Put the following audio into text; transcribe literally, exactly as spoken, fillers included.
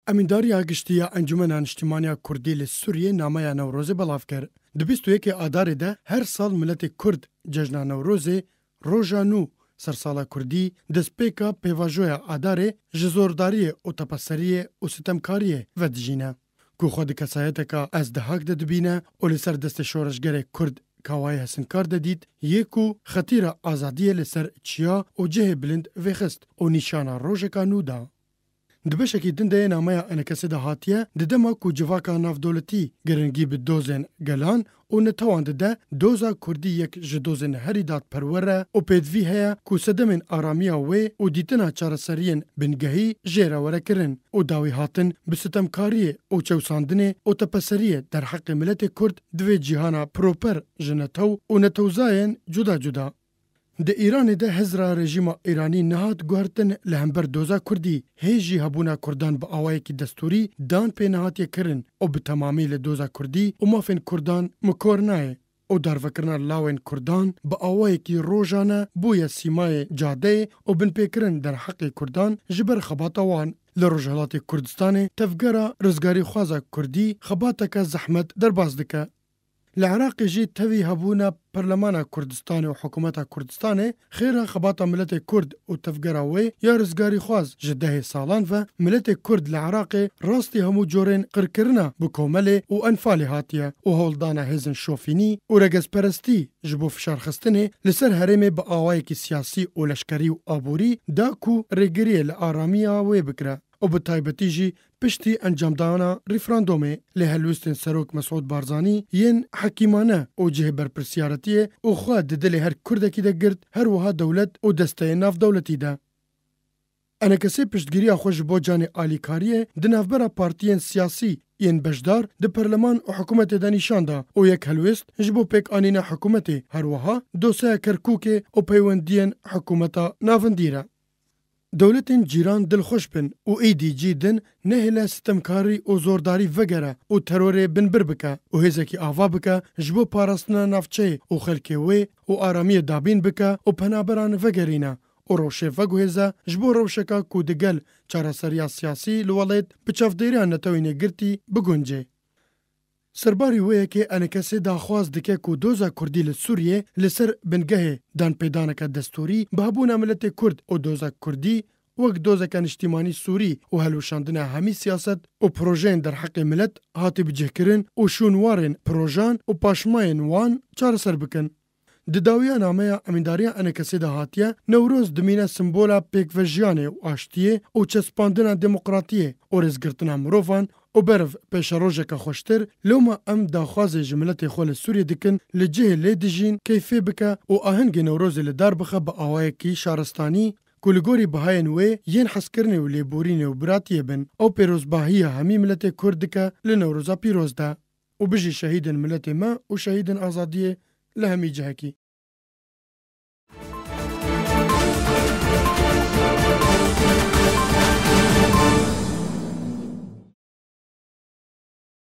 Emîndariya Giştî ya Encûmena Niştîmaniya Kurdî li Sûriyê nameya Newrozê belav kir. Di bîst û yekê Adarê de her sal miletê Kurd cejna Newrozê, roja nû, sersala Kurdî, destpêka pêvajoya Adarê, ji zordariyê û tepeseriyê û sitemkariyê vedijîne. Ku xwe di kesayeteka ezdihak de dibîne û li ser destê şoreşgerê Kurd Kawayê Hesinkar de dît, yê ku xetîra azadiyê li ser çiya û cihê bilind vêxist û nîşana rojeka nû da. Di beşekî din de yê nameya Enekesê de hatiye, di dema ku civaka navdewletî giringî bi dozên gelan û netewan dide, doza Kurdî yek ji dozên herî dadperwer e û pêdivî heye ku sedemên aramiya wê û dîtina çareseriyên bingehî jê re were kirin û dawî hatin bi sitemkariyê û çewsandinê û tepeseriyê derheqê miletê Kurd di vê cîhana piroper ji netew û netewzayên cuda cuda. Di Îranê de hizra rejîma Îranî nehat guhertin li hember doza Kurdî, hê jî hebûna Kurdan bi awayekî destûrî dan pê nehatiye kirin û bi temamî li doza Kurdî û mafên Kurdan mikor nayê û darvekirina lawên Kurdan bi awayekî rojane bûye sîmayê cadeyê û binpêkirin derheqê Kurdan ji ber xebata wan. Li Rojhilatê Kurdistanê tevgera rizgarîxwaza Kurdî xebateke zehmet derbas dike. Li Iraqê jî tevî hebûna Perlemana Kurdistanê û Hikûmeta Kurdistanê xêra xebata miletê Kurd û tevgera wê ya rizgarîxwaz ji dehê salan ve miletê Kurd li Iraqê rastî hemû corên qirkirina bi komelê û enfalê hatiye û hewldana hêzên şofînî û regezperestî ji bo fişarxistinê li ser herêmê bi awayekî siyasî û leşkerî û aborî da ku rêgiriyê li aramiya wê bikire. û bi taybetî jî piştî encamdana referandumê lê helwestên Serok Mesûd Barzanî yên hekîmane û cihê berpirsiyaretiyê û xwe di dilê her Kurdekî de girt, her wiha dewlet û desteyên navdewletî de. Enekesê piştgiriya xwe ji bo canê alîkariyê di navbera partiyên siyasî yên beşdar di perleman û hikûmetê de nîşan da û yek helwest ji bo pêkanîna hikûmetê, her wiha dosyeya Kerkûkê û peywendiyên hikûmeta navendî re. Dewletên cîran dilxweş bin û êdî cî din nehêle sitemkarî û zordarî vegere û terorê binbir bike û hêzekî ava bike ji bo parastina navçeyê û xelkê wê û aramiyê dabîn bike û penaberan vegerîne û rewşê veguhêze ji bo rewşeka ku digel çareseriya siyasî li welêt bi çavdêriya Netewên Yekgirtî biguncê. Serbarî wê yekê Enekesê daxwaz dike ku doza Kurdî li Sûriyê li ser bingehê danpêdaneke destûrî bi hebûna miletê Kurd û doza Kurdî wek dozeke niştîmanî Sûrî û hilweşandina hemî siyaset û projeyên derheqê milet hatî bicihkirin û şûnwarên projan û paşmayên wan çareser bikin. Di dawiya nameya Emîndariya Enekesê de hatiye, Newroz dimîne simbola pêkvejiyanê û aştiyê û çespandina demokratiyê û rêzgirtina mirovan û berev pêşerojeke xweştir, lewma em daxwazê ji miletê xwe li Sûriyê dikin, li cihê lê dijîn keyfê bike û ahengê Newrozê li dar bixe bi awayekî şaristanî ku li gorî bihayên wê yên hezkirinê û lêborînê û biratiyê bin. Ew pêrozbahiya hemî miletê Kurd dike li Newroza pîroz de. Û bijî şehîdên miletê me û şehîdên azadiyê li hemî cihekî.